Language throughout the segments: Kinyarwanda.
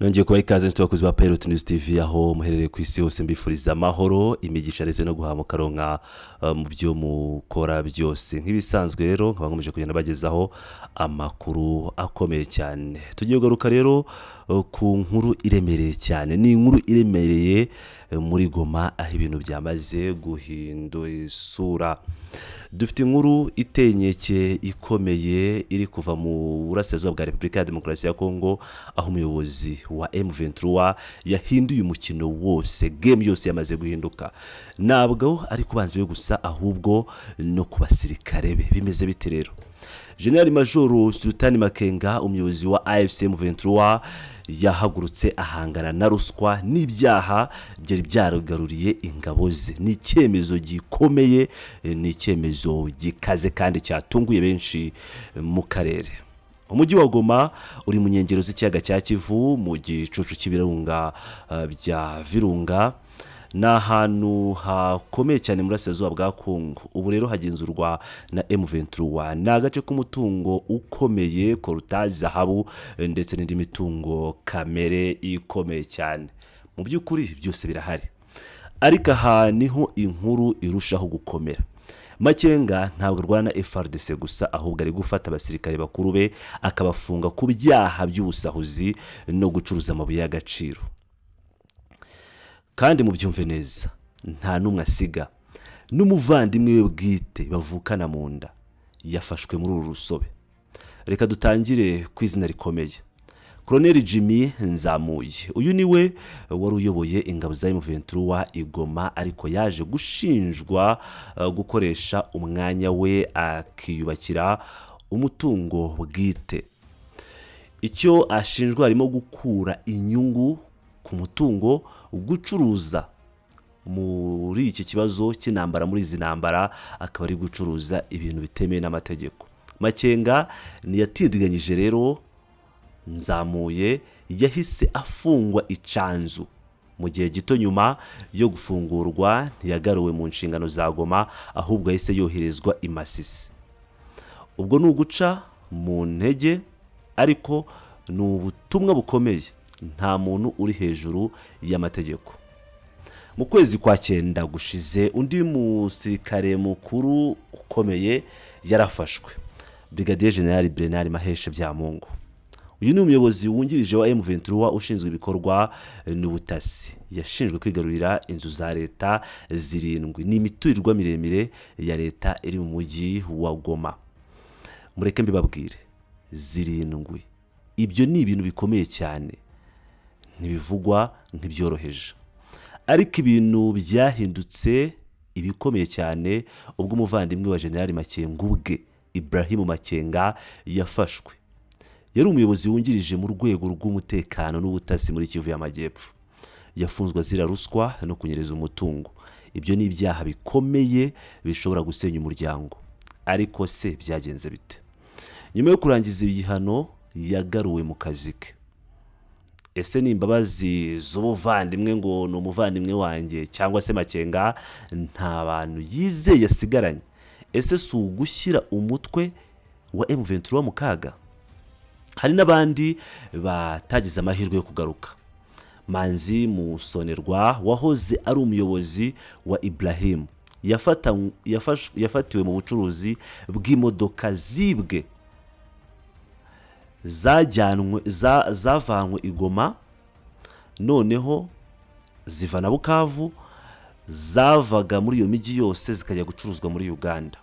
Nongeye kubaha ikaze inshuti bakozi ba Pilot News TV aho muherereye ku isi hose, mbifuriza amahoro, imigisha ndetse no guhaha mukaronka mu byo mukora byose. Nk'ibisanzwe rero, nkaba nkomeje kugenda bagezaho amakuru akomeye cyane. Tugiye kugaruka rero ku nkuru iremereye cyane. Ni inkuru iremereye muri Goma, aho ibintu byamaze guhindura isura. Dufite inkuru iteye inkeke ikomeye iri kuva mu burasirazuba bwa Repubulika ya Demokarasi ya Kongo, aho umuyobozi wa M23 yahinduye umukino wose. Game yose yamaze guhinduka, ntabwo ari ku banzi be gusa, ahubwo no ku basirikare be. Bimeze bite rero? General Major Sultani Makenga, umuyobozi wa AFC M23, yahagurutse ahangana na ruswa n'ibyaha byari byaragaruriye ingabo ze. Ni icyemezo gikomeye, ni icyemezo gikaze kandi cyatunguye benshi mu karere. Umujyi wa Goma uri mu nkengero z'ikiyaga cya Kivu, mu gicucu cy'ibirunga bya Virunga. Ni ahantu hakomeye cyane mu burasirazuba bwa Kongo. Ubu rero hagenzurwa na M23. Ni agace k'umutungo ukomeye, coltan, zahabu ndetse n'indi mitungo kamere ikomeye cyane. Mu by'ukuri byose birahari, ariko aha niho inkuru irushaho gukomera. Makenga ntabwo arwana na FARDC gusa, ahubwo ari gufata abasirikare bakuru be akabafunga ku byaha by'ubusahuzi no gucuruza amabuye y'agaciro. Kandi mubyumve neza, nta n'umwe asiga. N'umuvandimwe we bwite bavukana mu nda yafashwe muri uru rusobe. Reka dutangire ku izina rikomeye, Colonel Jimmy Nzamuye. Uyu ni we wari uyoboye ingabo za M23 i Goma, ariko yaje gushinjwa gukoresha umwanya we akiyubakira umutungo bwite. Icyo ashinjwa harimo gukura inyungu ku mutungo, gucuruza muri iki kibazo cy'intambara, muri izi ntambara akaba ari gucuruza ibintu bitemewe n'amategeko. Makenga ntiyatindiganyije rero, Nzamuye yahise afungwa icanzu. Mu gihe gito nyuma yo gufungurwa, ntiyagaruwe mu nshingano za Goma, ahubwo yahise yoherezwa i Masisi. Ubwo ni uguca mu ntege, ariko ni ubutumwa bukomeye: nta muntu uri hejuru y'amategeko. Mu kwezi kwa cyenda gushize, undi musirikare mukuru ukomeye yarafashwe, Brigadier General Bernard Maheshe Byamungu. Uyu ni umuyobozi wungirije wa M23 ushinzwe ibikorwa n'ubutasi. Yashinjwe kwigarurira inzu za leta zirindwi. Ni imiturirwa miremire ya leta iri mu mujyi wa Goma. Mureke mbibabwire, zirindwi, ibyo ni ibintu bikomeye cyane, ntibivugwa nk'ibyoroheje. Ariko ibintu byahindutse ibikomeye cyane ubwo umuvandimwe wa General Makenga ubwe, Ibrahim Makenga, yafashwe. Yari umuyobozi wungirije mu rwego rw'umutekano n'ubutasi muri Kivu y'Amajyepfo. Yafunzwe azira ruswa no kunyereza umutungo. Ibyo ni ibyaha bikomeye bishobora gusenya umuryango. Ariko se byagenze bite? Nyuma yo kurangiza ibihano, yagaruwe mu kazi ke. Ese ni imbabazi z'ubuvandimwe, ngo ni umuvandimwe wanjye, cyangwa se Makenga nta bantu yizeye asigaranye? Ese si ugushyira umutwe wa M23 mu kaga? Hari n'abandi batagize amahirwe yo kugaruka. Manzi Musonerwa, wahoze ari umuyobozi wa Ibrahim, yafatiwe mu bucuruzi bw'imodoka zibwe zajyanwe zavanywe i Goma, noneho ziva na Bukavu. Zavaga muri iyo mijyi yose zikajya gucuruzwa muri Uganda.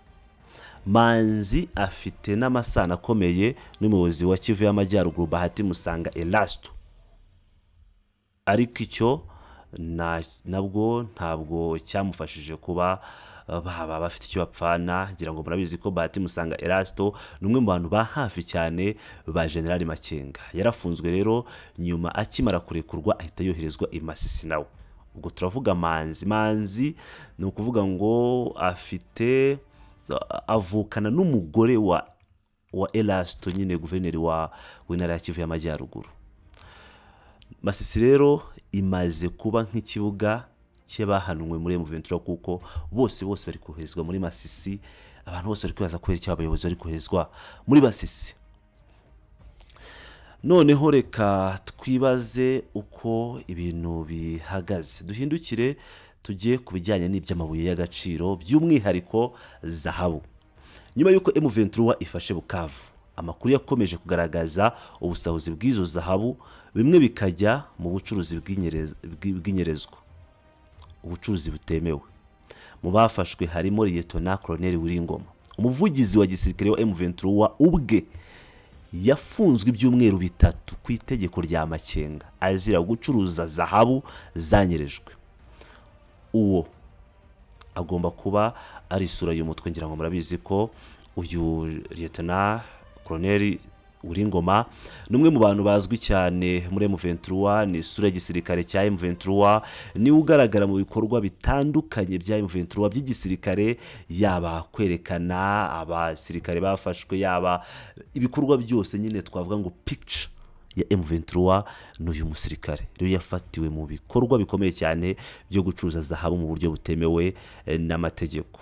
Manzi afite n'amasano akomeye n'umuyobozi wa Kivu y'Amajyaruguru, Bahati Musanga Erasto, ariko icyo nabwo ntabwo cyamufashije kuba baba bafite icyo bapfana. Ngira ngo murabizi ko Bahati Musanga Erasto ni umwe mu bantu ba hafi cyane ba General Makenga. Yarafunzwe rero, nyuma akimara kurekurwa ahita yoherezwa i Masisi nawe. Ubwo turavuga Manzi. Manzi ni ukuvuga ngo afite, avukana n'umugore wa Erasto nyine, guverineri w'intara ya Kivu y'Amajyaruguru. Masisi rero imaze kuba nk'ikibuga cy'abahanwe muri M23, kuko bose bose bari koherezwa muri Masisi. Abantu bose bari kwibaza kubera icyo abayobozi bari koherezwa muri Masisi. Noneho reka Twibaze uko ibintu bihagaze, duhindukire tujye ku bijyanye n'iby'amabuye y'agaciro, by'umwihariko zahabu. Nyuma y'uko M23 ifashe Bukavu, amakuru yakomeje kugaragaza ubusahuzi bw'izo zahabu, bimwe bikajya mu bucuruzi bw'inyerezwa, ubucuruzi butemewe. Mu bafashwe harimo Liyetona Koloneli Wiringoma, umuvugizi wa gisirikare wa M23. Ubwe yafunzwe ibyumweru 3 ku itegeko rya Makenga, azira gucuruza zahabu zanyerejwe. Uwo agomba kuba ari isura y'umutwe. Ngira ngo murabizi ko uyu Liyetona Koloneli Wiringoma ni umwe mu bantu bazwi cyane muri M23, ni isura y'igisirikare cya M23, niwe ugaragara mu bikorwa bitandukanye bya M23 by'igisirikare, yaba kwerekana abasirikare bafashwe, yaba ibikorwa byose nyine twavuga ngo picture ya M23 n'uyu musirikare. Rero yafatiwe mu bikorwa bikomeye cyane byo gucuruza zahabu mu buryo butemewe n'amategeko,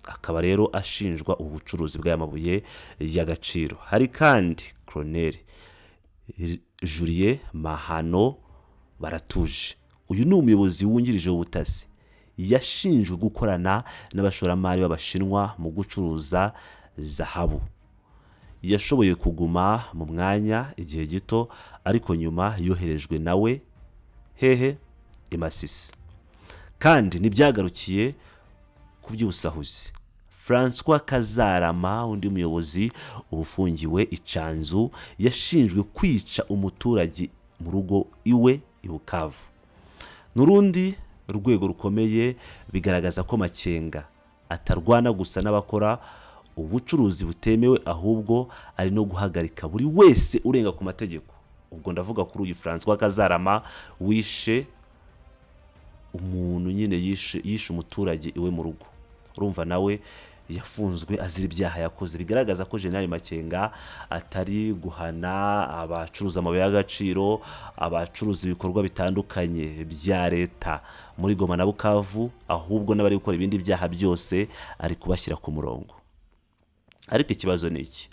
akaba rero ashinjwa ubu bucuruzi bw'aya mabuye y'agaciro. Hari kandi Koloneli Julien Mahano Baratuje. Uyu ni umuyobozi wungirije w'ubutasi, yashinjwe gukorana n'abashoramari b'Abashinwa mu gucuruza zahabu. Yashoboye kuguma mu mwanya igihe gito, ariko nyuma yoherejwe nawe hehe? I Masisi. Kandi ntibyagarukiye ku by'ubusahuzi. Francois Kazarama, undi muyobozi uba ufungiwe icanzu, yashinjwe kwica umuturage mu rugo iwe i Bukavu. N'urundi rwego rukomeye, bigaragaza ko Makenga atarwana gusa n'abakora ubucuruzi butemewe, ahubwo ari no guhagarika buri wese urenga ku mategeko. Ubwo ndavuga kuri uyu Francois Kazarama wishe umuntu nyine, yishe umuturage iwe mu rugo. Urumva nawe yafunzwe azira ibyaha yakoze. Bigaragaza ko General Makenga atari guhana abacuruza amabuye y'agaciro, abacuruza ibikorwa bitandukanye bya leta muri Goma na Bukavu, ahubwo n'abari gukora ibindi byaha byose ari kubashyira ku murongo. Ariko ikibazo ni iki: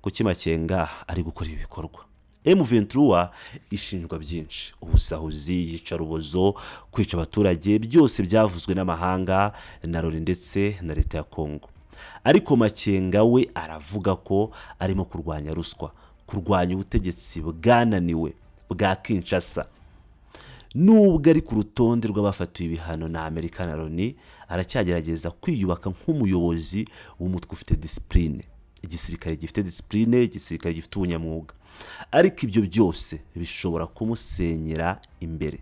kuki Makenga ari gukora ibi bikorwa? M23 ishinjwa byinshi: ubusahuzi, iyicarubozo, kwica abaturage, byose byavuzwe n'amahanga na Loni ndetse na leta ya Kongo. Ariko Makenga we aravuga ko arimo kurwanya ruswa, kurwanya ubutegetsi bwananiwe bwa Kinshasa. Nubwo ari ku rutonde rw'abafatiwe ibihano na Amerika na Loni, aracyagerageza kwiyubaka nk'umuyobozi w'umutwe ufite disipurine, igisirikare gifite disipurine, igisirikare gifite ubunyamwuga. Ariko ibyo byose bishobora kumusenyera imbere.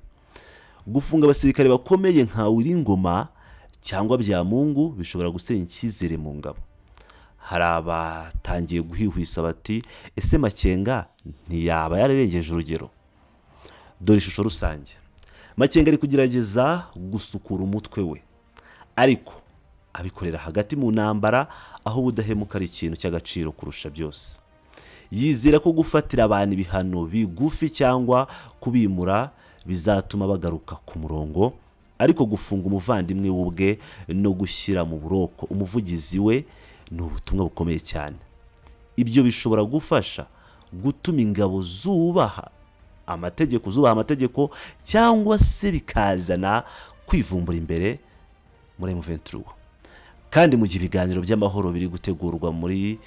Gufunga abasirikare bakomeye nka Wiringoma cyangwa Byamungu bishobora gusenya icyizere mu ngabo. Hari abatangiye guhwihwisa bati: "Ese Makenga ntiyaba yararengeje urugero?" Dore ishusho rusange: Makenga ari kugerageza gusukura umutwe we, ariko abikorera hagati mu ntambara, aho ubudahemuka ari ikintu cy'agaciro kurusha byose. Yizera ko gufatira abantu ibihano bigufi cyangwa kubimura bizatuma bagaruka ku murongo. Ariko gufunga umuvandimwe we ubwe no gushyira mu buroko umuvugizi we ni ubutumwa bukomeye cyane. Ibyo bishobora gufasha gutuma ingabo zubaha amategeko, cyangwa se bikazana kwivumbura imbere muri M23. Kandi mu gihe ibiganiro by'amahoro biri gutegurwa muri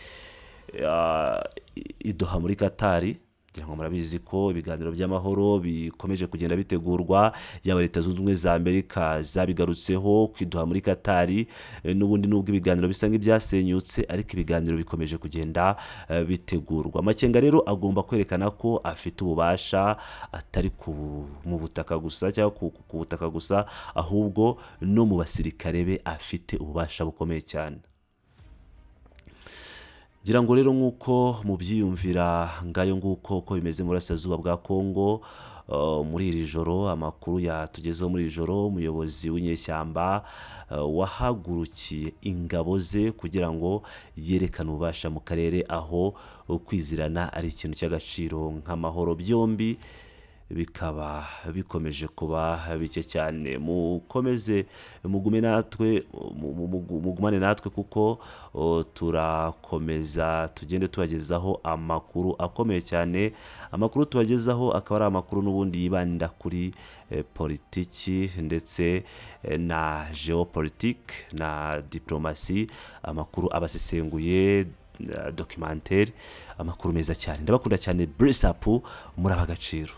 i Doha muri Katari, ngira ngo murabizi ko ibiganiro by'amahoro bikomeje kugenda bitegurwa, yaba Leta Zunze Ubumwe za Amerika zabigarutseho ku i Doha muri Katari. N'ubundi nubwo ibiganiro bisa nk'ibyasenyutse, ariko ibiganiro bikomeje kugenda bitegurwa. Makenga rero agomba kwerekana ko afite ububasha, atari mu butaka gusa cyangwa ku butaka gusa, ahubwo no mu basirikare be afite ububasha bukomeye cyane. Ngira ngo rero nk'uko mubyiyumvira, ngayo nguko uko bimeze mu burasirazuba bwa Kongo muri iri joro. Amakuru yatugezeho muri iri joro: umuyobozi w'inyeshyamba wahagurukiye ingabo ze kugira ngo yerekane ububasha mu karere aho kwizirana ari ikintu cy'agaciro nk'amahoro, byombi. bikaba bikomeje kuba bike cyane. Mukomeze mugume natwe, mugumane natwe, kuko turakomeza tugende tubagezaho amakuru akomeye cyane. Amakuru tubagezaho akaba ari amakuru n'ubundi yibanda kuri politiki ndetse na géopolitique na diplomasi, amakuru abasesenguye, documentaire, amakuru meza cyane. Ndabakunda cyane, bless up, muri ab'agaciro.